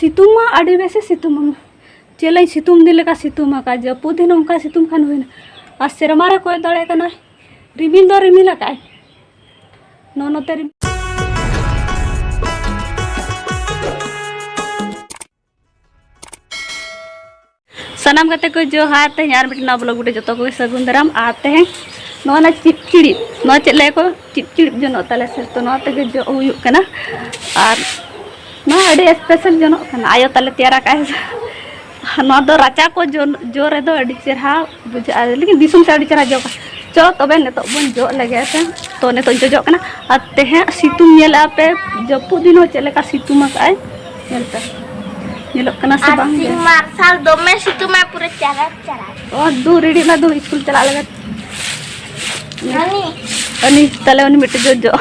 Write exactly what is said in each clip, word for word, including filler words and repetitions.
ᱥᱤᱛᱩᱝ ᱢᱟ ᱟᱹᱰᱤ ᱵᱮᱥᱮ ᱥᱤᱛᱩᱝ ᱟᱢᱟ᱾ ᱪᱮᱫ ᱞᱟᱹᱭ ᱥᱤᱛᱩᱝ ᱫᱤᱱ ᱞᱮᱠᱟ ᱥᱤᱛᱩᱝ ᱟᱠᱟᱫ, ᱡᱟᱹᱯᱩᱫ ᱫᱤᱱ ᱚᱱᱠᱟ ᱥᱤᱛᱩᱝ ᱠᱷᱟᱱ ᱦᱩᱭᱱᱟ᱾ ᱟᱨ ᱥᱮᱨᱢᱟ ᱨᱮ ᱠᱚᱭᱚᱜ ᱫᱟᱲᱮᱭᱟᱜ ᱠᱟᱱᱟ, ᱨᱤᱢᱤᱞ ᱫᱚ ᱨᱤᱢᱤᱞ ᱟᱠᱟᱫᱼᱟᱭ᱾ ᱱᱚ ᱱᱚᱛᱮ ᱨᱤᱢᱤᱞ᱾ ᱥᱟᱱᱟᱢ ᱜᱟᱛᱮ ᱠᱚ ᱡᱚᱦᱟᱨ, ᱛᱮᱦᱮᱧ ᱟᱨ ᱢᱤᱫᱴᱮᱱ ᱱᱟᱣᱟ vlog video ᱡᱚᱛᱚ ᱠᱚᱜᱮ ᱥᱟᱹᱜᱩᱱ ᱫᱟᱨᱟᱢ᱾ ᱟᱨ ᱛᱮᱦᱮᱧ ᱱᱚᱣᱟ ᱱᱟ ᱪᱤᱯᱪᱤᱲᱤ, ᱱᱚᱣᱟ ᱪᱮᱫ ᱞᱟᱹᱭᱟ ᱠᱚ, ᱪᱤᱯᱪᱤᱲᱤ ᱡᱚᱱᱚᱜ ᱛᱟᱞᱮ ᱥᱮ, ᱛᱚ ᱱᱚᱣᱟ ᱛᱮᱜᱮ ᱡᱚᱜ ᱦᱩᱭᱩᱜ ᱠᱟᱱᱟ᱾ ᱟᱨ ᱱᱚᱣᱟ ᱟᱹᱰᱤ special ᱡᱚᱱᱚᱜ ᱠᱟᱱᱟ, ᱟᱭᱳ ᱛᱟᱞᱮ ᱛᱮᱭᱟᱨ ᱟᱠᱟᱫ ᱟᱭ᱾ ᱱᱚᱣᱟ ᱫᱚ ᱨᱟᱪᱟ ᱠᱚ ᱡᱚ, ᱡᱚ ᱨᱮᱫᱚ ᱟᱹᱰᱤ ᱪᱮᱦᱨᱟ ᱵᱩᱡᱷᱟᱹᱜᱼᱟ, ᱞᱮᱠᱤᱱ ᱫᱤᱥᱚᱢ ᱥᱮᱫ ᱟᱹᱰᱤ ᱪᱮᱦᱨᱟ ᱡᱚᱜᱼᱟ᱾ ᱪᱚ ᱛᱚᱵᱮ ᱱᱤᱛᱚᱜ ᱵᱚᱱ ᱡᱚᱜ ᱞᱮᱜᱮ ᱥᱮ᱾ ᱛᱚ ᱱᱤᱛᱚᱜ ᱡᱚᱡᱚᱜ ᱠᱟᱱᱟ᱾ ᱟᱨ ᱛᱮᱦᱮᱧ ᱥᱤᱛᱩᱝ ᱧᱮᱞᱮᱜᱼᱟ ᱯᱮ, ᱡᱟᱹᱯᱩᱫ ᱫᱤᱱ ᱦᱚᱸ ᱪᱮᱫ ᱞᱮᱠᱟ ᱥᱤᱛᱩᱝ ᱟᱠᱟᱫᱼᱟᱭ, ᱧᱮᱞ ᱯᱮ᱾ ᱧᱮᱞᱚᱜ ᱠᱟᱱᱟ ᱥᱮ ᱟᱨ ᱵᱟᱝ? ᱥᱤᱧ ᱢᱟᱨᱥᱟᱞ ᱫᱚᱢᱮ ᱥᱤᱛᱩᱝ ᱟᱭ, ᱯᱩᱨᱟᱹ ᱪᱟᱨᱟᱪ ᱪᱟᱨᱟᱪ᱾ ᱚ, ᱫᱩ ᱨᱮᱰᱤ ᱚᱱᱟ ᱫᱩ ᱥᱠᱩᱞ ᱪᱟᱞᱟᱜ ᱞᱟᱹᱜᱤᱫ᱾ ᱦᱟᱹᱱᱤ᱾ ᱦᱟᱹᱱᱤ ᱛᱟᱞᱮ ᱩᱱᱤ ᱢᱤᱫᱴᱮᱡ ᱡᱚᱡᱚ᱾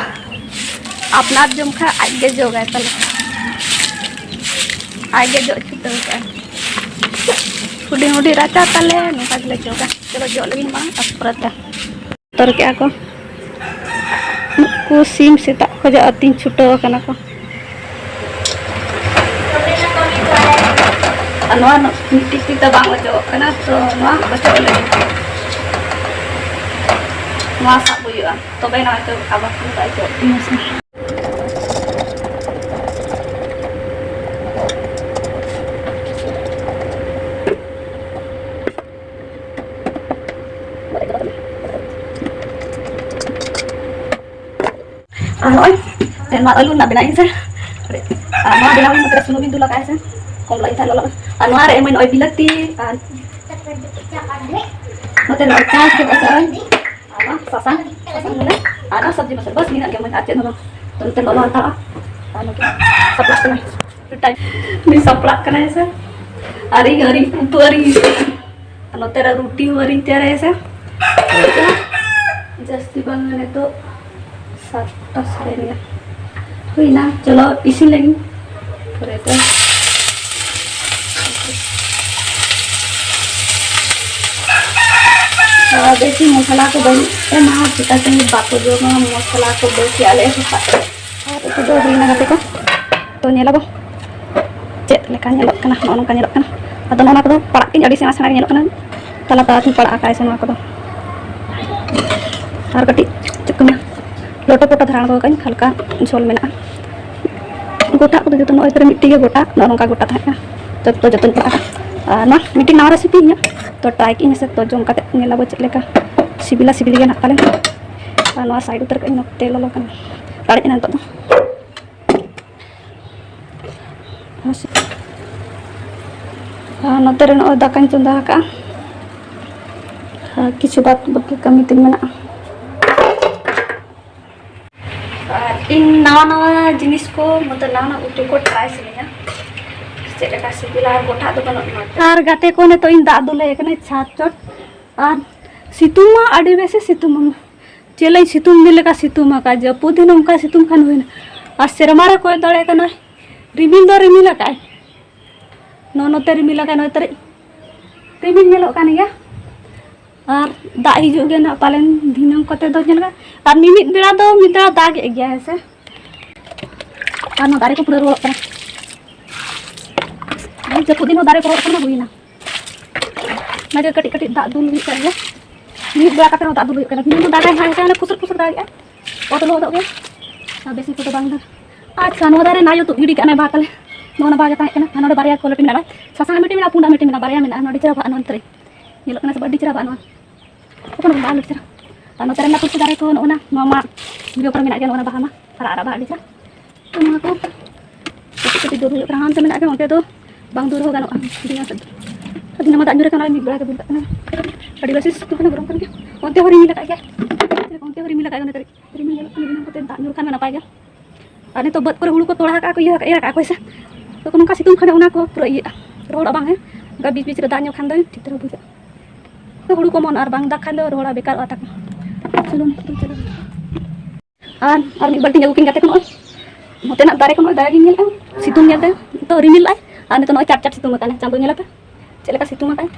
ᱟᱯᱱᱟᱨ ᱡᱚᱢ ᱠᱷᱟᱱ ᱟᱡ ᱜᱮ ᱡᱚᱜᱟᱭ ᱛᱟᱞᱮ᱾ ᱟᱡ ᱜᱮ ᱡᱚᱜ ᱪᱷᱩᱴᱟᱹᱣ ᱠᱟᱜᱼᱟᱭ᱾ ᱦᱩᱰᱤᱧ ᱦᱩᱰᱤᱧ ᱨᱟᱪᱟ ᱛᱟᱞᱮ, ᱱᱚᱝᱠᱟ ᱜᱮᱞᱮ ᱡᱚᱜᱟ᱾ ᱪᱚᱞᱚ ᱡᱚᱜ ᱞᱟᱹᱜᱤᱫ ᱢᱟ ᱟᱨ ᱯᱚᱨᱮᱛᱮ᱾ ᱵᱚᱛᱚᱨ ᱠᱮᱜᱼᱟ ᱠᱚ᱾ ᱱᱩᱠᱩ ᱥᱤᱢ ᱥᱮᱛᱟᱜ ᱠᱷᱚᱡᱟᱜ ᱟᱹᱛᱤᱧ ᱪᱷᱩᱴᱟᱹᱣ ᱟᱠᱟᱱᱟ ᱠᱚ᱾ ᱟᱨ ᱱᱚᱣᱟ ᱢᱤᱫᱴᱤᱡ ᱛᱤ ᱛᱮ ᱵᱟᱝ ᱚᱪᱚᱜᱚᱜ ᱠᱟᱱᱟ, ᱛᱚ ᱱᱚᱣᱟ ᱚᱪᱚᱜ ᱞᱟᱹᱜᱤᱫ ᱱᱚᱣᱟ ᱥᱟᱵ ᱦᱩᱭᱩᱜᱼᱟ, ᱛᱚᱵᱮ ᱱᱚᱣᱟ ᱫᱚ ᱟᱵᱟᱨ ᱠᱚ ᱚᱪᱚᱜ ᱛᱤᱧᱟ ᱥᱮ᱾ ᱟᱨ ᱱᱚᱜᱼᱚᱭ ᱱᱚᱣᱟ ᱟᱹᱞᱩ ᱨᱮᱱᱟᱜ ᱵᱮᱱᱟᱣ ᱤᱧ ᱥᱮ, ᱟᱨ ᱱᱚᱣᱟ ᱵᱮᱱᱟᱣ ᱤᱧ ᱱᱚᱛᱮ ᱨᱮ ᱥᱩᱱᱩᱢ ᱤᱧ ᱫᱩᱞ ᱟᱠᱟᱫᱼᱟ ᱥᱮ, ᱠᱚᱢ ᱞᱟᱜ ᱤᱧ ᱛᱟᱦᱮᱸ ᱞᱚᱞᱚ᱾ ᱟᱨ ᱱᱚᱣᱟ ᱨᱮ ᱮᱢᱟᱹᱧ ᱱᱚᱜᱼᱚᱭ ᱵᱤᱞᱟᱹᱛᱤ, ᱟᱨ ᱱᱚᱛᱮ ᱨᱮ ᱱᱚᱜᱼᱚᱭ ᱪᱟᱥ ᱠᱮᱫᱟ ᱥᱮ, ᱟᱨ ᱱᱚᱣᱟ ᱥᱟᱥᱟᱝ, ᱥᱟᱥᱟᱝ ᱵᱚᱞᱮ, ᱟᱨ ᱱᱚᱣᱟ ᱥᱚᱵᱽᱡᱤ ᱢᱚᱥᱞᱟ, ᱵᱟᱥ ᱱᱤᱱᱟᱹᱜ ᱜᱮ ᱮᱢᱟᱹᱧ, ᱟᱨ ᱪᱮᱫ ᱦᱚᱸ ᱵᱟᱝ᱾ ᱛᱚ ᱱᱚᱛᱮ ᱞᱚᱞᱚ ᱦᱟᱛᱟᱲᱚᱜᱼᱟ, ᱟᱨ ᱱᱚᱛᱮ ᱥᱟᱯᱲᱟᱜ ᱠᱟᱱᱟ, ᱩᱱᱤ ᱥᱟᱯᱲᱟᱜ ᱠᱟᱱᱟᱭ ᱥᱮ, ᱟᱨ ᱤᱧ ᱟᱹᱣᱨᱤ ᱩᱛᱩ ᱟᱹᱣᱨᱤ ᱤᱥᱤᱱ᱾ ᱱᱚᱛᱮ ᱨᱮ ᱨᱩᱴᱤ ᱦᱚᱸ ᱟᱹᱣᱨᱤᱧ ᱛᱮᱭᱟᱨᱟ ᱥᱮ᱾ ᱡᱟᱹᱥᱛᱤ ᱵᱟᱝ ᱱᱤᱛᱚᱜ ᱥᱟᱛᱴᱟ ᱥᱟᱲᱮ ᱱᱚᱭ ᱦᱩᱭᱱᱟ᱾ ᱪᱚᱞᱚ ᱤᱥᱤᱱ ᱞᱮᱜᱤᱧ ᱯᱚᱨᱮ ᱛᱮ᱾ ᱟᱨ ᱵᱮᱥᱤ ᱢᱚᱥᱞᱟ ᱠᱚ ᱵᱟᱹᱧ ᱮᱢᱟ, ᱪᱤᱠᱟᱹᱛᱮ ᱵᱟᱠᱚ ᱡᱚᱢᱟ ᱢᱚᱥᱞᱟ ᱠᱚ ᱵᱮᱥᱤ ᱟᱞᱮ ᱥᱮᱛᱟᱜ᱾ ᱟᱨ ᱩᱛᱩ ᱫᱚ ᱦᱩᱭᱱᱟ ᱜᱟᱛᱮ ᱠᱚ, ᱛᱚ ᱧᱮᱞᱟᱵᱚ᱾ ᱪᱮᱫ ᱞᱮᱠᱟ ᱧᱮᱞᱚᱜ ᱠᱟᱱᱟ, ᱱᱚᱜᱼᱚ ᱱᱚᱝᱠᱟ ᱧᱮᱞᱚᱜ ᱠᱟᱱᱟ᱾ ᱟᱫᱚ ᱱᱚᱜᱼᱚ ᱱᱚᱣᱟ ᱠᱚᱫᱚ ᱯᱟᱲᱟᱜ ᱠᱟᱹᱧ, ᱟᱹᱰᱤ ᱥᱮᱬᱟ ᱥᱮᱬᱟ ᱜᱮ ᱧᱮᱞᱚᱜ ᱠᱟᱱᱟ, ᱛᱟᱞᱟ ᱛᱟᱞᱟ ᱛᱮᱧ ᱯᱟᱲᱟᱜ ᱟᱠᱟᱫᱼᱟ ᱥᱮ ᱱᱚᱣᱟ ᱠᱚᱫᱚ᱾ ᱟᱨ ᱠᱟᱹᱴᱤᱡ ᱪᱮᱫ ᱠᱚ ᱢᱮᱱᱟ, ᱞᱚᱴᱚ ᱯᱚᱴᱚ ᱫᱷᱟᱨᱟ ᱟᱬᱜᱚ ᱠᱟᱜᱼᱟᱹᱧ, ᱦᱟᱞᱠᱟ ᱡᱷᱚᱞ ᱢᱮᱱᱟᱜᱼᱟ᱾ ᱜᱚᱴᱟ ᱠᱚᱫᱚ ᱡᱚᱛᱚ ᱱᱚᱜᱼᱚᱭ ᱯᱩᱨᱟᱹ ᱢᱤᱫᱴᱮᱡ ᱜᱮ ᱜᱚᱴᱟ, ᱱᱚᱜᱼᱚ ᱱᱚᱝᱠᱟ ᱜᱚᱴᱟ ᱛᱟᱦᱮᱸ ᱠᱟᱱᱟ᱾ ᱡᱚᱛᱚ ᱡᱚᱛᱚᱧ ᱯᱟᱲᱟᱜ ᱟᱠᱟᱫᱼᱟ᱾ ᱟᱨ ᱱᱚᱣᱟ ᱢᱤᱫᱴᱮᱱ ᱱᱟᱣᱟ ᱨᱮᱥᱤᱯᱤ ᱤᱧᱟᱹᱜ, ᱛᱚ ᱴᱨᱟᱭ ᱠᱮᱫ ᱟᱹᱧ ᱦᱮᱸᱥᱮ, ᱛᱚ ᱡᱚᱢ ᱠᱟᱛᱮ ᱧᱮᱞ ᱟᱵᱚ ᱪᱮᱫ ᱞᱮᱠᱟ ᱥᱤᱵᱤᱞᱟ, ᱥᱤᱵᱤᱞ ᱜᱮ ᱱᱟᱜ ᱯᱟᱞᱮᱱ᱾ ᱟᱨ ᱱᱚᱣᱟ ᱥᱟᱭᱤᱰ ᱩᱛᱟᱹᱨ ᱠᱟᱜ ᱟᱹᱧ, ᱱᱚᱛᱮ ᱞᱚᱞᱚ ᱠᱟᱱᱟ, ᱟᱲᱟᱜ ᱮᱱᱟ ᱱᱤᱛᱚᱜ ᱫᱚ᱾ ᱟᱨ ᱱᱚᱛᱮ ᱨᱮ ᱱᱚᱜᱼᱚᱭ ᱫᱟᱠᱟᱧ ᱪᱚᱸᱫᱟ ᱟᱠᱟᱫᱼᱟ᱾ ᱟᱨ ᱠᱤᱪᱷᱩ ᱵᱟᱫ ᱵᱟᱹᱠᱤ ᱠᱟᱹᱢᱤ ᱛᱤᱧ ᱢᱮᱱᱟᱜᱼᱟ᱾ ᱟᱨ ᱤᱧ ᱱᱟᱣᱟ ᱱᱟᱣᱟ ᱡᱤᱱᱤᱥ ᱠᱚ, ᱢᱚᱛᱞᱚᱵ ᱱᱟᱣᱟ ᱱᱟᱣᱟ ᱩᱛᱩ ᱠᱚ ᱴᱨᱟᱭ ᱥᱟᱱᱟᱧᱟ, ᱪᱮᱫ ᱞᱮᱠᱟ ᱥᱤᱵᱤᱞᱟ᱾ ᱟᱨ ᱜᱚᱴᱟ ᱫᱚ ᱵᱟᱹᱱᱩᱜ ᱱᱚᱣᱟ᱾ ᱟᱨ ᱜᱟᱛᱮ ᱠᱚ, ᱱᱤᱛᱚᱜ ᱤᱧ ᱫᱟᱜ ᱫᱩᱞ ᱦᱮᱡ ᱠᱟᱱᱟ ᱪᱷᱟᱫᱽ ᱪᱚᱴ᱾ ᱟᱨ ᱥᱤᱛᱩᱝ ᱢᱟ ᱟᱹᱰᱤ ᱵᱮᱥᱮ ᱥᱤᱛᱩᱝ ᱢᱟ, ᱪᱮᱫ ᱞᱟᱹᱭ ᱥᱤᱛᱩᱝ ᱫᱤᱱ ᱞᱮᱠᱟ ᱥᱤᱛᱩᱝ ᱟᱠᱟᱫ, ᱡᱟᱹᱯᱩᱫ ᱫᱤᱱ ᱚᱱᱠᱟ ᱥᱤᱛᱩᱝ ᱠᱷᱟᱱ ᱦᱩᱭᱱᱟ᱾ ᱟᱨ ᱥᱮᱨᱢᱟ ᱨᱮ ᱠᱚᱭᱚᱜ ᱫᱟᱲᱮᱭᱟᱜ ᱠᱟᱱᱟ, ᱨᱤᱢᱤᱞ ᱫᱚ ᱨᱤᱢᱤᱞ ᱟᱠᱟᱫᱼᱟᱭ, ᱱᱚᱜᱼᱚ ᱱᱚᱛᱮ ᱨᱤᱢᱤᱞ ᱟᱠᱟᱫᱼᱟᱭ, ᱱᱚᱜᱼᱚᱭ ᱛᱟᱹᱨᱤᱡ ᱨᱤᱢᱤᱞ ᱧᱮᱞᱚᱜ ᱠᱟᱱ ᱜᱮᱭᱟ᱾ ᱟᱨ ᱫᱟᱜ ᱦᱤᱡᱩᱜ ᱜᱮ ᱱᱟᱜ ᱯᱟᱞᱮᱱ ᱫᱷᱤᱱᱟᱹᱝ ᱠᱚᱛᱮ ᱫᱚ ᱧᱮᱞ ᱠᱟᱜ᱾ ᱟᱨ ᱢᱤᱢᱤᱫ ᱵᱮᱲᱟ ᱫᱚ ᱢᱤᱫ ᱵᱮᱲᱟ ᱫᱟᱜᱮᱫ ᱜᱮᱭᱟ, ᱦᱮᱸ ᱥᱮ? ᱟᱨ ᱱᱚᱣᱟ ᱫᱟᱨᱮ ᱠᱚ ᱯᱩᱨᱟᱹ ᱨᱚᱦᱚᱲᱚᱜ ᱠᱟᱱᱟ᱾ ᱟᱨ ᱡᱟᱹᱯᱩᱫ ᱫᱤᱱ ᱦᱚᱸ ᱫᱟᱨᱮ ᱠᱚ ᱨᱚᱦᱚᱲᱚᱜ ᱠᱟᱱᱟ, ᱦᱩᱭᱱᱟ᱾ ᱚᱱᱟᱜᱮ ᱠᱟᱹᱴᱤᱡ ᱠᱟᱹᱴᱤᱡ ᱫᱟᱜ ᱫᱩᱞ ᱦᱩᱭᱩᱜ ᱠᱟᱱ ᱜᱮᱭᱟ᱾ ᱢᱤᱫ ᱵᱮᱲᱟ ᱠᱟᱛᱮ ᱦᱚᱸ ᱫᱟᱜ ᱫᱩᱞ ᱦᱩᱭᱩᱜ ᱠᱟᱱᱟ᱾ ᱫᱷᱤᱱᱟᱹᱝ ᱫᱚ ᱫᱟᱜᱟᱭ ᱦᱟᱸᱜ, ᱮᱱᱠᱷᱟᱱ ᱚᱱᱮ ᱯᱷᱩᱥᱩᱨ ᱯᱷᱩᱥᱩᱨ ᱫᱟᱜᱮᱜᱼᱟ, ᱚᱛ ᱞᱚᱦᱚᱫᱚᱜ ᱜᱮᱭᱟ᱾ ᱟᱨ ᱵᱮᱥᱤ ᱠᱚᱫᱚ ᱵᱟᱝ ᱫᱟᱜ᱾ ᱟᱪᱪᱷᱟ, ᱱᱚᱣᱟ ᱫᱟᱨᱮ ᱱᱟᱭᱚ ᱛᱩᱫ ᱜᱤᱰᱤ ᱠᱟᱜᱼᱟ ᱱᱟᱭ ᱵᱟᱦᱟ ᱛᱟᱞᱮ᱾ ᱱᱚᱣᱟ ᱱᱟ ᱵᱟᱦᱟ ᱡᱟᱛᱟᱭᱮᱫ ᱠᱟᱱᱟ᱾ ᱟᱨ ᱱᱚᱰᱮ ᱵᱟᱨᱭᱟ quality ᱢᱮᱱᱟᱜᱼᱟ, ᱥᱟᱥᱟᱝ ᱢᱤᱫᱴᱤᱡ ᱢᱮᱱᱟᱜᱼᱟ, ᱯᱩᱸᱰᱟᱜ ᱢᱤᱫᱴᱤᱡ ᱢᱮᱱᱟᱜᱼᱟ, ᱵᱟᱨᱭᱟ ᱢᱮᱱᱟᱜᱼᱟ᱾ ᱱᱚᱰᱮ ᱪᱮᱦᱨᱟ ᱵᱟᱦᱟ, ᱱᱚᱣᱟ ᱱᱚᱛᱮ ᱨᱮ ᱧᱮᱞᱚᱜ ᱠᱟᱱᱟ ᱥᱮ ᱟᱹᱰᱤ ᱪᱮᱦᱨᱟ ᱵᱟᱦᱟ ᱱᱚᱣᱟ᱾ ᱦᱚᱯᱚᱱ ᱦᱚᱯᱚᱱ ᱵᱟᱦᱟ ᱟᱹᱰᱤ ᱪᱮᱦᱨᱟ᱾ ᱟᱨ ᱱᱚᱛᱮ ᱨᱮ ᱢᱮᱱᱟᱜᱼᱟ ᱛᱩᱞᱥᱤ ᱫᱟᱨᱮ ᱠᱚ, ᱱᱚᱜᱼᱚ ᱱᱟ, ᱱᱚᱣᱟ ᱢᱟ video ᱠᱚᱨᱮ ᱢᱮᱱᱟᱜ ᱜᱮᱭᱟ, ᱱᱚᱜᱼᱚ ᱱᱟ ᱵᱟᱦᱟ ᱢᱟ ᱟᱨᱟᱜ ᱟᱨᱟᱜ ᱵᱟᱦᱟ ᱟᱹᱰᱤ ᱪᱮᱦᱨᱟ᱾ ᱛᱚ ᱱᱚᱣᱟ ᱠᱚ ᱠᱟᱹᱴᱤᱡ ᱠᱟᱹᱴᱤᱡ ᱫᱩᱨ ᱦᱩᱭᱩᱜ ᱠᱟᱱᱟ, ᱦᱟᱱᱛᱮ ᱢᱮᱱᱟᱜ ᱜᱮᱭᱟ, ᱚᱱᱛᱮ ᱫᱚ ᱵᱟᱝ ᱫᱩᱨ ᱦᱚᱸ ᱜᱟᱱᱚᱜᱼᱟ, ᱫᱤᱱᱟᱹᱢ ᱥᱮᱫ ᱫᱚ᱾ ᱫᱤᱱᱟᱹᱢ ᱫᱟᱜ ᱧᱩᱨ ᱠᱟᱱᱟ, ᱢᱤᱫ ᱵᱮᱲᱟ ᱜᱮ ᱫᱩᱞ ᱠᱟᱜ ᱠᱟᱱᱟ᱾ ᱟᱹᱰᱤ ᱵᱮᱥ ᱥᱤᱛᱩᱝ ᱠᱟᱱᱟ, ᱜᱚᱨᱚᱢ ᱠᱟᱱ ᱜᱮᱭᱟ᱾ ᱚᱱᱛᱮ ᱦᱚᱸ ᱨᱤᱢᱤᱞ ᱟᱠᱟᱫ ᱜᱮᱭᱟ, ᱚᱱᱛᱮ ᱦᱚᱸ ᱨᱤᱢᱤᱞ ᱟᱠᱟᱫ ᱜᱮᱭᱟ, ᱚᱱᱛᱮ ᱨᱤᱢᱤᱞ ᱧᱮᱞᱚᱜ ᱠᱟᱱᱟ, ᱫᱤᱱᱟᱹᱢ ᱠᱚᱛᱮ ᱫᱟᱜ ᱧᱩᱨ ᱠᱷᱟᱱ ᱢᱟ ᱱᱟᱯᱟᱭ ᱜᱮ᱾ ᱟᱨ ᱱᱤᱛᱚᱜ ᱵᱟᱹᱫᱽ ᱠᱚᱨᱮ ᱦᱩᱲᱩ ᱠᱚ ᱛᱚᱲᱟ ᱟᱠᱟᱫ ᱠᱚ, ᱤᱭᱟᱹ ᱟᱠᱟᱫ, ᱮᱨ ᱟᱠᱟᱫ ᱠᱚ ᱥᱮ᱾ ᱛᱚ ᱱᱚᱝᱠᱟ ᱥᱤᱛᱩᱝ ᱠᱷᱟᱱ ᱫᱚ ᱚᱱᱟ ᱠᱚ ᱯᱩᱨᱟᱹ ᱤᱭᱟᱹᱜᱼᱟ, ᱨᱚᱦᱚᱲᱚᱜᱼᱟ ᱵᱟᱝ, ᱦᱮᱸ? ᱚᱱᱠᱟ ᱵᱤᱪ ᱵᱤᱪ ᱨᱮ ᱫᱟᱜ ᱧᱚᱜ ᱠᱷᱟᱱ ᱫᱚ ᱴᱷᱤᱠ ᱫᱷᱟᱨᱟ ᱵᱩᱡᱷᱟᱹᱜᱼᱟ᱾ ᱛᱚ ᱦᱩᱲᱩ ᱠᱚ ᱚᱢᱚᱱᱚᱜᱼᱟ, ᱟᱨ ᱵᱟᱝ ᱫᱟᱜ ᱠᱷᱟᱱ ᱫᱚ ᱨᱚᱦᱚᱲᱟ, ᱵᱮᱠᱟᱨᱚᱜᱼᱟ ᱛᱟᱠᱚ᱾ ᱪᱚᱞᱚ ᱱᱤᱛᱚᱜ ᱫᱚ ᱪᱟᱞᱟᱜ ᱦᱩᱭᱩᱜᱼᱟ᱾ ᱟᱨ, ᱟᱨ ᱢᱤᱫ ᱵᱟᱹᱞᱴᱤᱱ ᱟᱹᱜᱩ ᱠᱤᱱ ᱜᱟᱛᱮ ᱠᱚ ᱱᱚᱜᱼᱚᱭ᱾ ᱱᱚᱛᱮᱱᱟᱜ ᱫᱟᱨᱮ ᱠᱚ ᱱᱚᱜᱼᱚᱭ ᱫᱟᱨᱮ ᱜᱤᱧ ᱧᱮᱞᱮᱫᱼᱟ, ᱥᱤᱛᱩᱝ ᱧᱮᱞᱛᱮ᱾ ᱱᱤᱛᱚᱜ ᱨᱤᱢᱤᱞ ᱞᱟᱭ, ᱟᱨ ᱱᱤᱛᱚᱜ ᱱᱚᱜᱼᱚᱭ ᱪᱟᱴ ᱪᱟᱴ ᱥᱤᱛᱩᱝ ᱟᱠᱟᱱᱟ᱾ ᱪᱟᱸᱫᱚ ᱧᱮᱞ ᱟᱯᱮ ᱪᱮᱫ ᱞᱮᱠᱟ ᱥᱤᱛᱩᱝ ᱟᱠᱟᱱ,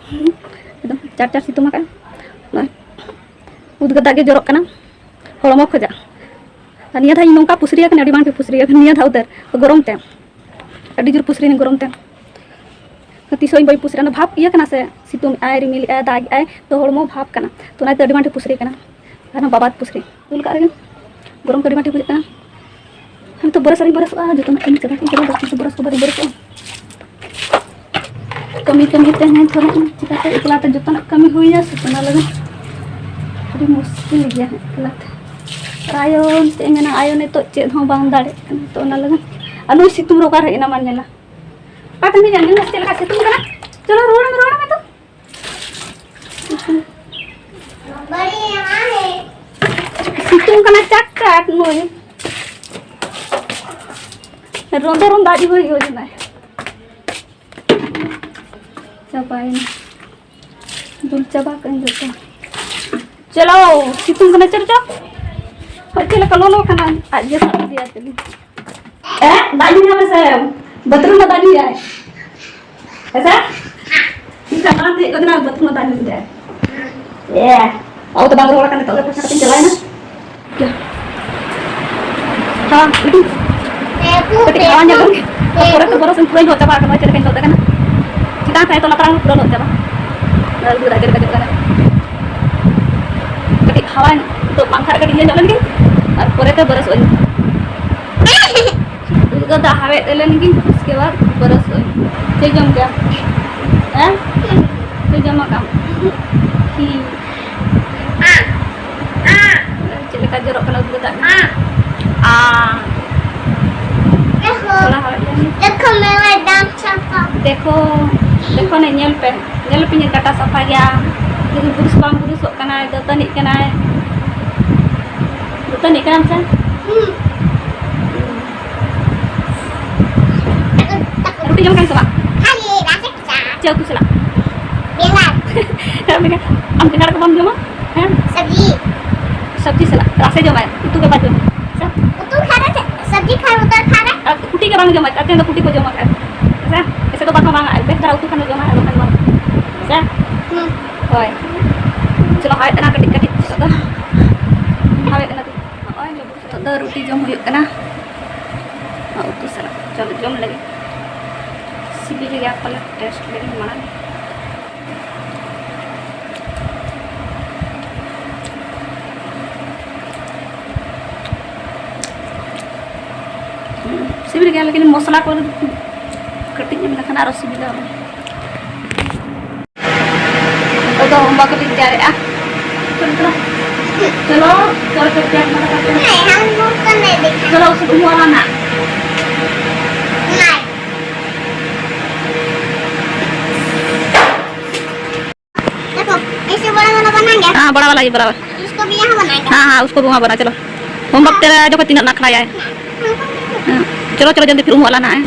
ᱮᱠᱫᱚᱢ ᱪᱟᱴ ᱪᱟᱴ ᱥᱤᱛᱩᱝ ᱟᱠᱟᱱ᱾ ᱱᱚᱜᱼᱚᱭ ᱩᱫᱽᱜᱟᱹᱨ ᱫᱟᱜ ᱜᱮ ᱡᱚᱨᱚᱜ ᱠᱟᱱᱟ ᱦᱚᱲᱢᱚ ᱠᱷᱚᱡᱟᱜ᱾ ᱟᱨ ᱱᱤᱭᱟᱹ ᱫᱷᱟᱣ ᱤᱧ ᱱᱚᱝᱠᱟ ᱯᱩᱥᱨᱤ ᱟᱠᱟᱱᱟ, ᱟᱹᱰᱤ ᱵᱟᱝ ᱯᱩᱥᱨᱤ ᱟᱠᱟᱱᱟ ᱱᱤᱭᱟᱹ ᱫᱷᱟᱣ ᱩᱛᱟᱹᱨ ᱜᱚᱨᱚᱢ ᱛᱮ᱾ ᱟᱹᱰᱤ ᱡᱳᱨ ᱯᱩᱥᱨᱤ ᱜᱚᱨᱚᱢ ᱛᱮ᱾ ᱛᱤᱥ ᱦᱚᱸ ᱤᱧ ᱵᱟᱹᱧ ᱯᱩᱥᱨᱤᱜᱼᱟ᱾ ᱚᱱᱟ ᱵᱷᱟᱵᱽ ᱤᱭᱟᱹ ᱠᱟᱱᱟ ᱥᱮ, ᱥᱤᱛᱩᱝ ᱮᱜᱼᱟᱭ, ᱨᱤᱢᱤᱞ ᱮᱜᱼᱟᱭ, ᱫᱟᱜ ᱮᱜᱼᱟᱭ, ᱛᱚ ᱦᱚᱲᱢᱚ ᱵᱷᱟᱵᱽ ᱠᱟᱱᱟ᱾ ᱛᱚ ᱚᱱᱟᱛᱮ ᱟᱹᱰᱤ ᱢᱟᱨᱟᱝ ᱯᱩᱥᱨᱤ ᱠᱟᱱᱟ᱾ ᱟᱨ ᱵᱟᱵᱟ ᱯᱩᱥᱨᱤ ᱫᱩᱞ ᱠᱟᱜ ᱨᱮᱜᱮ᱾ ᱜᱚᱨᱚᱢ ᱛᱮ ᱟᱹᱰᱤ ᱢᱟᱨᱟᱝ ᱵᱩᱡᱷᱟᱹᱜ ᱠᱟᱱᱟ᱾ ᱦᱟᱱᱛᱮ ᱵᱚᱨᱚᱥ ᱨᱤᱧ ᱵᱚᱨᱚᱥᱚᱜᱼᱟ, ᱡᱚᱛᱚᱱᱟᱜ ᱠᱟᱹᱢᱤ ᱪᱟᱵᱟ ᱠᱟᱛᱮ ᱵᱚᱨᱚᱥ ᱠᱚ ᱵᱟᱹᱧ ᱵᱚᱨᱚᱥᱚᱜᱼᱟ᱾ ᱠᱟᱹᱢᱤ ᱠᱟᱹᱢᱤ ᱛᱮ ᱦᱮᱸ ᱛᱷᱚᱲᱟ ᱪᱤᱠᱟᱹᱛᱮ ᱮᱠᱞᱟ ᱛᱮ ᱡᱚᱛᱚᱱᱟᱜ ᱠᱟᱹᱢᱤ ᱦᱩᱭᱟ ᱥᱮ, ᱚᱱᱟ ᱞᱟᱹᱜᱤᱫ ᱟᱹᱰᱤ ᱢᱩᱥᱠᱤᱞ ᱜᱮᱭᱟ ᱮᱠᱞᱟ ᱛᱮ᱾ ᱟᱨ ᱟᱭᱳ ᱮᱱᱛᱮᱫ ᱢᱮᱱᱟ, ᱟᱭᱳ ᱱᱤᱛᱚᱜ ᱪᱮᱫ ᱦᱚᱸ ᱵᱟᱝ ᱫᱟᱲᱮᱜ ᱠᱟᱱᱟ, ᱛᱚ ᱚᱱᱟ ᱞᱟᱹᱜᱤᱫ᱾ ᱟᱨ ᱱᱩᱭ ᱥᱤᱛᱩᱝ ᱨᱮ ᱚᱠᱟᱨᱮ ᱮᱱᱟᱢ ᱧᱮᱞᱟ? ᱚᱠᱟ ᱛᱮᱢ ᱦᱮᱡ ᱮᱱᱟ? ᱧᱮᱞ ᱢᱮ ᱪᱮᱫ ᱞᱮᱠᱟ ᱥᱤᱛᱩᱝ ᱠᱟᱱᱟ᱾ ᱪᱚᱞᱚ ᱨᱩᱣᱟᱹᱲ ᱢᱮ, ᱨᱩᱣᱟᱹᱲ ᱢᱮ ᱛᱚ᱾ ᱥᱤᱛᱩᱝ ᱠᱟᱱᱟ ᱪᱟᱴ ᱪᱟᱴ ᱱᱩᱭ᱾ ᱨᱚᱸᱫᱚ ᱨᱚᱸᱫᱚ ᱟᱹᱰᱤ ᱦᱩᱭ ᱦᱩᱭ ᱮᱱᱟᱭ᱾ ᱪᱟᱵᱟᱭᱮᱱᱟ᱾ ᱫᱩᱞ ᱪᱟᱵᱟ ᱠᱟᱜ ᱟᱹᱧ ᱡᱚᱛᱚ᱾ ᱪᱚᱞᱚ, ᱥᱤᱛᱩᱝ ᱠᱟᱱᱟ, ᱪᱚᱞᱚ, ᱪᱚᱞᱚ᱾ ᱦᱳᱭ, ᱪᱮᱫ ᱞᱮᱠᱟ ᱞᱚᱞᱚ ᱠᱟᱱᱟ, ᱟᱡ ᱜᱮ ᱥᱟᱵ ᱤᱫᱤᱭᱟ ᱪᱚᱞᱚ᱾ ᱮ, ᱫᱟᱜ ᱧᱩ ᱧᱟᱢ ᱢᱮᱥᱮ᱾ ᱵᱟᱛᱷᱨᱩᱢ ᱨᱮ ᱫᱟᱜ ᱧᱩᱭᱟᱭ᱾ ᱦᱮᱸᱥᱮ? ᱤᱧ ᱫᱚ ᱢᱟᱲᱟᱝ ᱛᱮ ᱦᱮᱡ ᱠᱟᱛᱮ ᱱᱟᱜ ᱵᱟᱛᱷᱨᱩᱢ ᱨᱮ ᱫᱟᱜ ᱧᱩ ᱠᱮᱫᱟᱭ᱾ ᱮ, ᱟᱵᱚ ᱛᱚ ᱵᱟᱝ ᱨᱚᱲ ᱠᱟᱱᱟ, ᱱᱤᱛᱚᱜ ᱜᱮ ᱯᱚᱭᱥᱟ ᱠᱟᱛᱮᱧ ᱪᱟᱞᱟᱣᱮᱱᱟ᱾ ᱦᱮᱸ, ᱤᱫᱤ᱾ ᱠᱟᱹᱴᱤᱡ ᱦᱟᱣᱟ ᱧᱚᱜ ᱞᱮᱱ ᱜᱮ᱾ ᱯᱚᱨᱮ ᱛᱮ ᱵᱚᱨᱚᱥ ᱤᱧ ᱯᱩᱨᱟᱹᱧ ᱞᱚᱦᱚᱫ ᱪᱟᱵᱟ ᱟᱠᱟᱱᱟ, ᱪᱮᱫ ᱞᱮᱠᱟᱧ ᱞᱚᱦᱚᱫ ᱟᱠᱟᱱᱟ᱾ ᱪᱮᱛᱟᱱ ᱥᱮᱫ ᱛᱚ ᱞᱟᱛᱟᱨ ᱦᱚᱸ ᱯᱩᱨᱟᱹ ᱞᱚᱦᱚᱫ ᱪᱟᱵᱟ᱾ ᱟᱨ ᱩᱫᱽᱜᱟᱹᱨ ᱫᱟᱜ ᱡᱚᱨᱚᱜ ᱠᱟᱱᱟ᱾ ᱠᱟᱹᱴᱤᱡ ᱦᱟᱣᱟ ᱱᱤᱛᱚᱜ ᱯᱟᱝᱠᱷᱟ ᱨᱮ ᱠᱟᱹᱴᱤᱡ ᱤᱭᱟᱹ ᱧᱚᱜ ᱞᱮᱱ ᱜᱮ, ᱟᱨ ᱯᱚᱨᱮ ᱛᱮ ᱵᱚᱨᱚᱥᱚᱜ ᱟᱹᱧ᱾ ᱩᱫᱽᱜᱟᱹᱨ ᱫᱟᱜ ᱦᱟᱣᱮᱫ ᱞᱮᱱ ᱜᱤᱧ, ᱩᱥᱠᱮ ᱵᱟᱫ ᱵᱚᱨᱚᱥᱚᱜ ᱟᱹᱧ᱾ ᱪᱮᱫ ᱡᱚᱢ ᱠᱮᱫᱟ? ᱦᱮᱸ? ᱪᱮᱫ ᱡᱚᱢ ᱟᱠᱟᱫ? ᱦᱩᱸ᱾ ᱪᱮᱫ ᱞᱮᱠᱟ ᱡᱚᱨᱚᱜ ᱠᱟᱱᱟ ᱩᱫᱽᱜᱟᱹᱨ ᱫᱟᱜ? ᱟᱸ᱾ ᱛᱷᱚᱲᱟ ᱦᱚᱭ ᱞᱮᱱ᱾ ᱫᱮᱠᱷᱚ, ᱢᱮᱨᱟ ᱫᱟᱱᱛ ᱥᱟᱯᱷᱟ᱾ ᱫᱮᱠᱷᱚ, ᱫᱮᱠᱷᱚ ᱱᱮ, ᱧᱮᱞ ᱯᱮ, ᱧᱮᱞ ᱯᱮ, ᱤᱧᱟᱹᱜ ᱰᱟᱴᱟ ᱥᱟᱯᱷᱟ ᱜᱮᱭᱟ, ᱞᱮᱠᱤᱱ ᱵᱩᱨᱩᱥ ᱵᱟᱝ ᱵᱩᱨᱩᱥᱚᱜ ᱠᱟᱱᱟᱭ, ᱫᱟᱹᱛᱟᱹᱱᱤᱜ ᱠᱟᱱᱟᱭ᱾ ᱫᱟᱹᱛᱟᱹᱱᱤᱜ ᱠᱟᱱᱟᱢ ᱥᱮ? ᱦᱩᱸ᱾ ᱨᱩᱴᱤ ᱡᱚᱢ ᱠᱟᱱᱟ ᱥᱮ ᱵᱟᱝ? ᱪᱮᱫ ᱩᱛᱩ ᱥᱟᱞᱟᱜ? ᱵᱮᱸᱜᱟᱲ᱾ ᱟᱢ ᱵᱮᱸᱜᱟᱲ ᱠᱚ ᱵᱟᱢ ᱡᱚᱢᱟ? ᱦᱮᱸ? ᱥᱚᱵᱽᱡᱤ᱾ ᱥᱚᱵᱽᱡᱤ ᱥᱟᱞᱟᱜ ᱨᱟᱥᱮ ᱡᱚᱢᱟᱭ, ᱩᱛᱩ ᱜᱮ ᱵᱟᱭ ᱡᱚᱢᱟ᱾ ᱟᱪᱪᱷᱟ? ᱩᱛᱩ ᱠᱷᱟᱱ ᱨᱮ ᱪᱮᱫ? ᱥᱚᱵᱽᱡᱤ ᱠᱷᱟᱱ ᱩᱛᱩ ᱠᱷᱟᱱ ᱨᱮ? ᱟᱨ ᱠᱩᱴᱤ ᱜᱮ ᱵᱟᱝ ᱡᱚᱢᱟᱭ, ᱟᱨ ᱛᱮᱦᱮᱧ ᱫᱚ ᱠᱩᱴᱤ ᱠᱚ ᱡᱚᱢᱟ ᱠᱷᱟᱱ᱾ ᱟᱪᱪᱷᱟ? ᱮᱥᱮ ᱫᱚ ᱵᱟᱠᱚ ᱵᱟᱝᱟ, ᱵᱮᱥ ᱫᱷᱟᱨᱟ ᱩᱛᱩ ᱠᱷᱟᱱ ᱫᱚ ᱡᱚᱢᱟᱭ, ᱟᱨ ᱵᱟᱠᱷᱟᱱ ᱵᱟᱝ᱾ ᱟᱪᱪᱷᱟ? ᱦᱩᱸ᱾ ᱦᱳᱭ᱾ ᱪᱚᱞᱚ, ᱦᱟᱣᱮᱫ ᱮᱱᱟ ᱠᱟᱹᱴᱤᱡ ᱠᱟᱹᱴᱤᱡ, ᱱᱤᱛᱚᱜ ᱫᱚ ᱦᱟᱣᱮᱫ ᱮᱱᱟ᱾ ᱱᱚᱜᱼᱚᱭ ᱞᱩᱵᱩ ᱱᱤᱛᱚᱜ ᱫᱚ ᱨᱩᱴᱤ ᱡᱚᱢ ᱦᱩᱭᱩᱜ ᱠᱟᱱᱟ᱾ ᱩᱛᱩ ᱥᱟᱞᱟᱜ᱾ ᱪᱚᱞᱚ, ᱡᱚᱢ ᱞᱟᱹᱜᱤᱫ᱾ ᱥᱤᱵᱤᱞ ᱜᱮᱭᱟ ᱯᱟᱞᱮ, ᱴᱮᱥᱴ ᱞᱮᱜᱮᱧ ᱢᱟᱲᱟᱝ᱾ ᱥᱤᱵᱤᱞ ᱜᱮᱭᱟ, ᱞᱮᱠᱤᱱ ᱢᱚᱥᱞᱟ ᱠᱚ ᱠᱟᱹᱴᱤᱡ ᱮᱢ ᱞᱮᱠᱷᱟᱱ ᱟᱨᱚ ᱥᱤᱵᱤᱞᱟ᱾ ᱱᱤᱛᱚᱜ ᱫᱚ ᱦᱚᱢᱵᱟ ᱠᱟᱹᱴᱤᱡ ᱛᱮᱭᱟᱨᱮᱜᱼᱟ᱾ ᱪᱚᱞᱚ, ᱪᱚᱞᱚ, ᱯᱚᱨᱮ ᱛᱮ ᱛᱮᱭᱟᱨ ᱢᱟ ᱠᱟᱛᱮ᱾ ᱪᱚᱞᱚ, ᱩᱥᱩᱵ ᱦᱚᱸ ᱟᱞᱟᱝ ᱦᱟᱸᱜ᱾ देखो, ऐसे बड़ा वाला बनाएंगे। हाँ, बड़ा वाला, ये बड़ा वाला। इसको भी यहाँ बनाएंगे। हाँ, हाँ, उसको भी वहाँ बना, चलो। होमवर्क तेरा जो तीन नखरा है। हाँ, चलो, चलो, जल्दी फिर वाला ना है।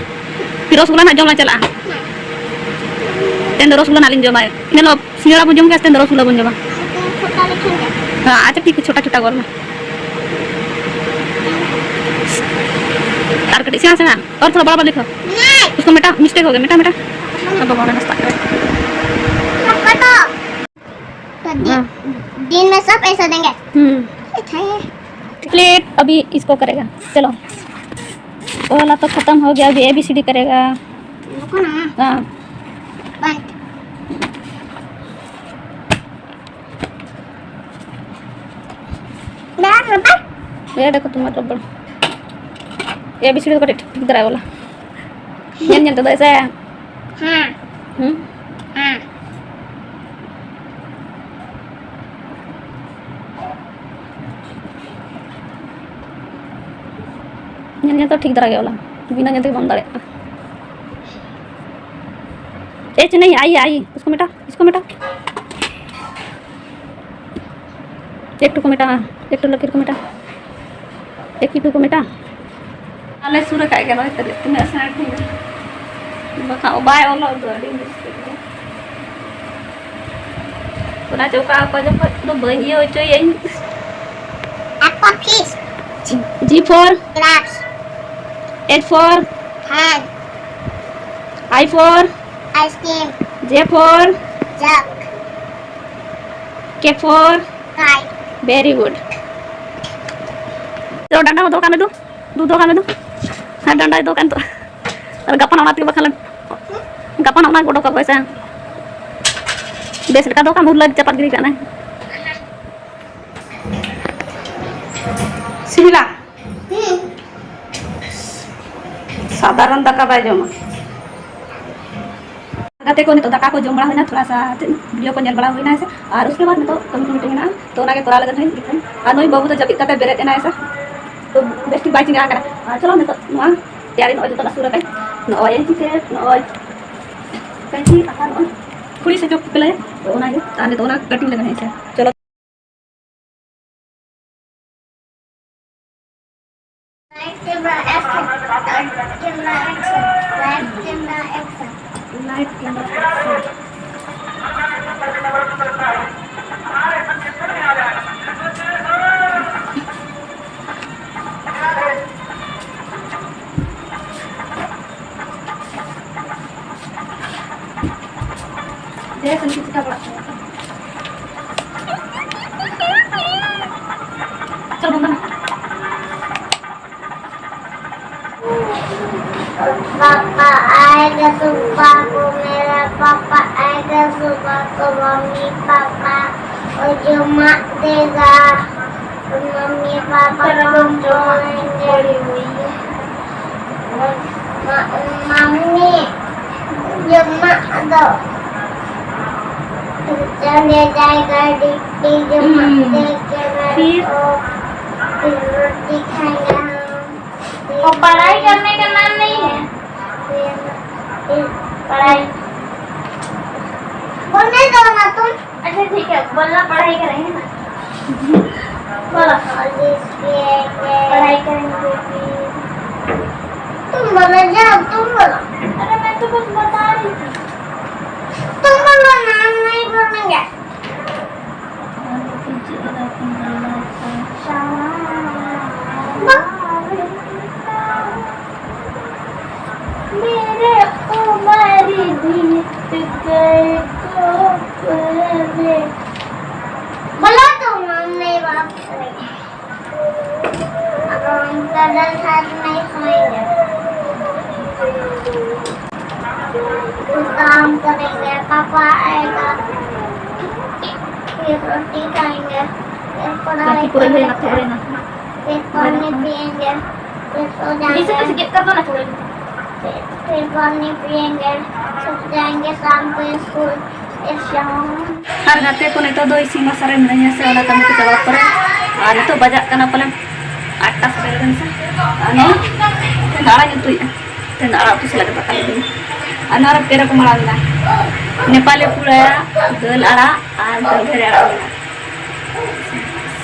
फिर रसगुल्ला ना जमा चला। तेन रसगुल्ला ना लिंजो माए। ᱧᱮᱞᱚᱜ, ᱥᱤᱸᱜᱟᱲᱟ ᱵᱚᱱ ᱡᱚᱢ ᱜᱮᱭᱟ, ᱛᱮᱦᱮᱧ ᱫᱚ ᱨᱚᱥᱜᱩᱞᱞᱟ ᱵᱚᱱ ᱡᱚᱢᱟ᱾ ᱦᱮᱸ, ᱟᱪᱪᱷᱟ, ᱴᱷᱤᱠ ᱦᱮ, ᱪᱷᱳᱴᱟ ᱪᱷᱳᱴᱟ ᱜᱚᱞ ᱢᱮ᱾ ᱟᱨ ᱠᱟᱹᱴᱤᱡ ᱥᱮᱬᱟ ᱥᱮᱬᱟ, ᱟᱨ ᱛᱷᱚᱲᱟ ᱵᱟᱲᱟ ᱵᱟᱲᱟ ᱞᱤᱠᱷᱚ᱾ ᱩᱥᱠᱳ ᱢᱮᱴᱟ, ᱢᱤᱥᱴᱮᱠ ᱦᱳ ᱜᱮ, ᱢᱮᱴᱟ, ᱢᱮᱴᱟ᱾ ᱟᱵᱚ ᱵᱟᱵᱟ ᱱᱟᱥᱛᱟ ᱠᱟᱱᱟ᱾ ᱫᱤᱱ ᱢᱮ ᱥᱚᱵ ᱮᱥᱟ ᱫᱮᱸᱜᱮ᱾ ᱦᱩᱸ᱾ ᱪᱚᱠᱞᱮᱴ ᱟᱵᱷᱤ ᱤᱥᱠᱳ ᱠᱟᱨᱮᱜᱟ᱾ ᱪᱚᱞᱚ, ᱳ ᱣᱟᱞᱟ ᱛᱚ ᱠᱷᱟᱛᱟᱢ ᱦᱳ ᱜᱮᱭᱟ, ᱟᱵᱷᱤ ᱮ ᱵᱤ ᱥᱤ ᱰᱤ ᱠᱟᱨᱮᱜᱟ᱾ ᱦᱮᱸ᱾ ᱵᱮᱰ ᱠᱚ ᱛᱩᱢᱟᱨ ᱨᱚᱵᱚᱲ᱾ ᱮ ᱵᱤ ᱥᱤ ᱰᱤ ᱫᱚ ᱠᱟᱹᱴᱤᱡ ᱴᱷᱤᱠ ᱫᱷᱟᱨᱟ ᱚᱞᱟ᱾ ᱧᱮᱞ ᱧᱮᱞ ᱛᱮᱫᱚ ᱮᱥᱮ᱾ ᱦᱮᱸ᱾ ᱦᱩᱸ? ᱦᱮᱸ᱾ ᱧᱮᱞ ᱧᱮᱞ ᱛᱮ ᱴᱷᱤᱠ ᱫᱷᱟᱨᱟ ᱜᱮ ᱚᱞᱟ᱾ ᱵᱤᱱᱟᱹ ᱧᱮᱞ ᱛᱮᱜᱮ ᱵᱟᱢ ᱫᱟᱲᱮᱭᱟᱜᱼᱟ᱾ ᱮ ᱪᱮ ᱱᱟᱦᱤ, ᱟᱭᱤ, ᱟᱭᱤ᱾ ᱩᱥᱠᱳ ᱢᱮᱴᱟ, ᱤᱥᱠᱳ ᱢᱮᱴᱟ᱾ ᱮᱠᱴᱩ ᱠᱚ ᱢᱮᱴᱟᱜᱼᱟ, ᱮᱠᱴᱩ ᱞᱟᱹᱠᱤᱨ ᱠᱚ ᱢᱮᱴᱟᱜᱼᱟ, ᱮᱠᱴᱩ ᱠᱚ ᱢᱮᱴᱟᱜᱼᱟ᱾ ᱟᱞᱮ ᱥᱩᱨ ᱟᱠᱟᱫ ᱜᱮ ᱨᱚᱦᱚᱭ ᱛᱟᱞᱮ, ᱛᱤᱱᱟᱹᱜ ᱥᱮᱬᱟ ᱴᱷᱤᱠ ᱵᱟᱠᱷᱟᱱ ᱵᱟᱭ ᱚᱞᱚᱜ ᱫᱚ ᱟᱹᱰᱤ ᱢᱩᱥᱠᱤᱞ ᱜᱮ᱾ ᱚᱱᱟ ᱪᱮ ᱚᱠᱟ ᱚᱠᱟ ᱡᱚᱠᱷᱚᱡ ᱫᱚ ᱵᱟᱹᱧ ᱤᱭᱟᱹ ᱦᱚᱪᱚᱭᱟᱹᱧ᱾ Apple fish. G for grapes. H for hand. I for ice cream. J for jug. K for kite. Very good. ᱛᱚ ᱰᱟᱸᱰᱟ ᱦᱚᱸ ᱫᱚᱦᱚ ᱠᱟᱜ ᱢᱮ ᱫᱩ᱾ ᱫᱩ ᱫᱚᱦᱚ ᱠᱟᱜ ᱢᱮ ᱫᱩ᱾ ᱦᱮᱸ, ᱰᱟᱸᱰᱟ ᱫᱚᱦᱚ ᱠᱟᱜ ᱢᱮ ᱛᱚ᱾ ᱟᱨ ᱜᱟᱯᱟ ᱱᱟᱜ ᱚᱱᱟ ᱛᱮᱜᱮ ᱵᱟᱠᱷᱟᱱ ᱞᱮ ᱜᱟᱯᱟ ᱱᱟᱜ ᱚᱱᱟ ᱜᱚᱰᱚ ᱠᱟᱜ ᱯᱚᱭᱥᱟ᱾ ᱵᱮᱥ ᱞᱮᱠᱟ ᱫᱚ ᱠᱟᱢ ᱩᱨᱞᱟᱹ ᱪᱟᱯᱟᱫ ᱜᱤᱰᱤ ᱠᱟᱜ ᱱᱟᱭ᱾ ᱥᱤᱵᱤᱞᱟ? ᱦᱩᱸ᱾ ᱥᱟᱫᱷᱟᱨᱚᱱ ᱫᱟᱠᱟ ᱵᱟᱭ ᱡᱚᱢᱟ᱾ ᱜᱟᱛᱮ ᱠᱚ, ᱱᱤᱛᱚᱜ ᱫᱟᱠᱟ ᱠᱚ ᱡᱚᱢ ᱵᱟᱲᱟ ᱦᱩᱭᱱᱟ, ᱛᱷᱚᱲᱟ ᱥᱟ ᱪᱮᱫ video ᱠᱚ ᱧᱮᱞ ᱵᱟᱲᱟ ᱦᱩᱭᱱᱟ ᱦᱮᱸ ᱥᱮ᱾ ᱟᱨ ᱩᱥᱠᱮ ᱵᱟᱫ ᱱᱤᱛᱚᱜ ᱠᱟᱹᱢᱤ ᱠᱚ ᱢᱤᱫᱴᱮᱱ ᱢᱮᱱᱟᱜᱼᱟ, ᱛᱚ ᱚᱱᱟᱜᱮ ᱠᱚᱨᱟᱣ ᱞᱟᱹᱜᱤᱫ ᱦᱟᱸᱜ᱾ ᱟᱨ ᱱᱩᱭ ᱵᱟᱹᱵᱩ ᱫᱚ ᱡᱟᱹᱯᱤᱫ ᱠᱟᱛᱮ ᱵᱮᱨᱮᱫ ᱮᱱᱟᱭ ᱥᱮ, ᱛᱚ ᱵᱮᱥ ᱴᱷᱤᱠ ᱵᱟᱭ ᱪᱮᱸᱜᱟ ᱟᱠᱟᱱᱟ᱾ ᱟᱨ ᱪᱚᱞᱚ ᱱᱤᱛᱚᱜ ᱱᱚᱣᱟ ᱛᱮᱭᱟᱨᱤ ᱱᱚᱜᱼᱚᱭ ᱡᱚᱛᱚ ᱞᱟᱹᱥᱩᱨ ᱟᱠᱟᱱ, ᱱᱚᱜᱼᱚᱭ ᱦᱮᱸ ᱥᱮ, ᱱᱚᱜᱼᱚᱭ ᱠᱟᱹᱴᱤᱡ ᱟᱨ ᱱᱚᱜᱼᱚᱭ ᱠᱩᱲᱤ ᱥᱮ ᱪᱚᱯ ᱯᱮᱞᱮ, ᱛᱚ ᱚᱱᱟᱜᱮ᱾ ᱟᱨ ᱱᱤᱛᱚᱜ ᱚᱱᱟ ᱠᱟᱹᱴᱤᱝ ᱞᱟᱹᱜᱤᱫ ᱦᱮᱸ ᱥᱮ, ᱪᱚᱞᱚ᱾ Light camera action. Light camera action. Light camera action. Light camera action. ᱫᱮ ᱥᱟᱹᱨᱤ ᱠᱚ ᱪᱤᱠᱟ ᱵᱟᱲᱟᱜ ᱠᱟᱱᱟ᱾ ᱪᱚᱞ ᱵᱚᱱᱫᱚ ᱢᱮ᱾ पापा आएगा सुबह को, मेरा पापा आएगा सुबह को, मम्मी पापा को जुम्मा देगा, मम्मी पापा को बोलेंगे, म-, मम्मी जुम्मा दो, चले जाएगा ड्यूटी, जुम्मा हम्म। दे के मेरे फिर? को, फिर रोटी खाएंगे हम। और पढ़ाई करने का नाम नहीं है। पढ़ाई। बोलने दो ना तुम। अच्छा ठीक है, बोलना पढ़ाई करेंगे ना। बोलो। पढ़ाई करेंगे। तुम बोलो, जाओ तुम बोलो। अरे मैं तो कुछ बता रही थी। तुम बोलो ना, हम नहीं बोलेंगे। मेरे उम्र बीत गए को पहले। बोलो तो, मम्मी बाप से। अब हम कदर साथ में सोएंगे। काम करेंगे, पापा आएगा, फिर रोटी खाएंगे, फिर पढ़ाई करेंगे, फिर पढ़ने पिएंगे, फिर सो जाएंगे, फिर, फिर पढ़ने पिएंगे, सो जाएंगे शाम को स्कूल। ᱟᱨ ᱜᱟᱛᱮ ᱠᱚ, ᱱᱤᱛᱚᱜ ᱫᱚ ᱤᱥᱤᱱ ᱵᱟᱥᱟᱝ ᱨᱮ ᱢᱤᱱᱟᱹᱧᱟ ᱥᱮ, ᱚᱱᱟ ᱠᱟᱹᱢᱤ ᱠᱚ ᱪᱟᱵᱟ ᱯᱚᱨᱮ᱾ ᱟᱨ ᱱᱤᱛᱚᱜ ᱵᱟᱡᱟᱜ ᱠᱟᱱᱟ ᱯᱟᱞᱮ ᱟᱴᱴᱟ ᱥᱮᱴᱮᱨ ᱞᱮᱱ ᱥᱮ᱾ ᱟᱨ ᱱᱚᱜᱼᱚᱭ ᱛᱮᱦᱮᱧ ᱫᱚ ᱟᱲᱟᱜ ᱤᱧ ᱩᱛᱩᱭᱮᱫᱼᱟ᱾ ᱛᱮᱦᱮᱧ ᱫᱚ ᱟᱲᱟᱜ ᱩᱛᱩ ᱥᱟᱞᱟᱜ ᱜᱮ ᱫᱟᱠᱟ ᱞᱮ ᱡᱚᱢᱟ᱾ ᱟᱨ ᱱᱚᱣᱟ ᱨᱮ ᱯᱮ ᱨᱚᱠᱚᱢ ᱟᱲᱟᱜ ᱢᱮᱱᱟᱜᱼᱟ᱾ ᱱᱮᱯᱟᱞᱤ ᱯᱩᱲᱟᱹᱭᱟᱜ ᱫᱟᱹᱞ ᱟᱲᱟᱜ ᱟᱨ ᱜᱟᱹᱫᱷᱟᱹᱨᱤ ᱟᱲᱟᱜ ᱢᱮᱱᱟᱜᱼᱟ᱾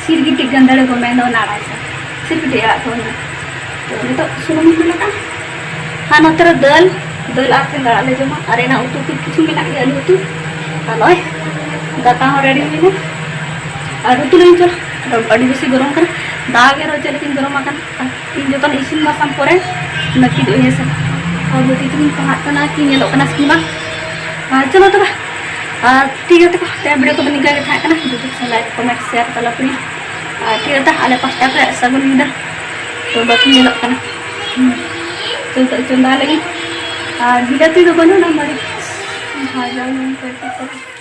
ᱥᱤᱨᱜᱤᱴᱤ ᱜᱟᱹᱫᱷᱟᱹᱨᱤ ᱠᱚ ᱢᱮᱱ ᱫᱚ ᱚᱱᱟ ᱟᱲᱟᱜ ᱥᱮ᱾ ᱥᱤᱨᱜᱤᱴᱤ ᱟᱲᱟᱜ ᱠᱚ ᱢᱮᱱᱟ᱾ ᱛᱚ, ᱱᱤᱛᱚᱜ ᱥᱩᱱᱩᱢ ᱤᱧ ᱫᱩᱞ ᱟᱠᱟᱫᱼᱟ᱾ ᱟᱨ ᱱᱚᱛᱮ ᱨᱮ ᱫᱟᱹᱞ, ᱫᱟᱹᱞ ᱟᱨ ᱛᱮᱦᱮᱧ ᱫᱚ ᱟᱲᱟᱜ ᱞᱮ ᱡᱚᱢᱟ᱾ ᱟᱨ ᱮᱱᱟᱝ ᱩᱛᱩ ᱠᱚ ᱠᱤᱪᱷᱩ ᱢᱮᱱᱟᱜ ᱜᱮᱭᱟ, ᱟᱹᱞᱩ ᱩᱛᱩ᱾ ᱟᱨ ᱱᱚᱜᱼᱚᱭ ᱫᱟᱠᱟ ᱦᱚᱸ ᱨᱮᱰᱤ ᱦᱩᱭᱱᱟ᱾ ᱟᱨ ᱩᱛᱩ ᱞᱟᱹᱜᱤᱫ ᱪᱚᱞᱚ᱾ ᱟᱹᱰᱤ ᱵᱮᱥᱤ ᱜᱚᱨᱚᱢ ᱠᱟᱱᱟ᱾ ᱫᱟᱜ ᱜᱮ ᱨᱚᱦᱚᱭ ᱪᱮᱫ ᱞᱮᱠᱟᱧ ᱜᱚᱨᱚᱢ ᱟᱠᱟᱱᱟ᱾ ᱤᱧ ᱡᱚᱛᱚᱱ ᱤᱥᱤᱱ ᱵᱟᱥᱟᱝ ᱯᱚᱨᱮ ᱱᱟᱹᱠᱤᱡ ᱫᱚ ᱤᱭᱟᱹ ᱥᱮ᱾ ᱟᱨ ᱵᱤᱴᱤ ᱛᱟᱹᱠᱤᱱ ᱯᱟᱲᱦᱟᱜ ᱠᱟᱱᱟ ᱠᱤᱱ, ᱧᱮᱞᱚᱜ ᱠᱟᱱᱟ ᱥᱮ ᱵᱟᱝ? ᱟᱨ ᱪᱚᱞᱚ ᱛᱚᱵᱮ᱾ ᱟᱨ ᱴᱷᱤᱠ ᱜᱮᱭᱟ ᱛᱚᱵᱮ, ᱛᱮᱦᱮᱧ ᱵᱷᱤᱰᱤᱭᱳ ᱠᱚᱫᱚ ᱱᱤᱝᱠᱟ ᱜᱮ ᱛᱟᱦᱮᱸ ᱠᱟᱱᱟ᱾ ᱡᱩᱫᱤ ᱠᱩᱥᱤ ᱞᱟᱭᱤᱠ, ᱠᱚᱢᱮᱱᱴ, ᱥᱮᱭᱟᱨ ᱛᱟᱞᱟ ᱯᱮ᱾ ᱟᱨ ᱴᱷᱤᱠ ᱜᱮᱭᱟ ᱛᱚ, ᱟᱞᱮ ᱯᱟᱥᱴᱟ ᱠᱷᱚᱱ ᱥᱟᱹᱜᱩᱱ ᱧᱤᱫᱟᱹ᱾ ᱛᱚ ᱵᱟᱹᱠᱤ ᱧᱮᱞᱚᱜ ᱠᱟᱱᱟ᱾ ᱦᱩᱸ᱾ ᱪᱚᱞᱚ ᱛᱚ, ᱪᱚᱸᱫᱟ ᱞᱟᱹᱜᱤᱫ᱾ ᱟᱨ ᱵᱤᱞᱟᱹᱛᱤ ᱫᱚ ᱵᱟᱹᱱᱩᱜᱼᱟ, ᱢᱟᱹᱨᱤᱪ ᱵᱷᱟᱡᱟ ᱞᱮ ᱠᱟᱹᱴᱤᱡ ᱛᱚᱵᱮ᱾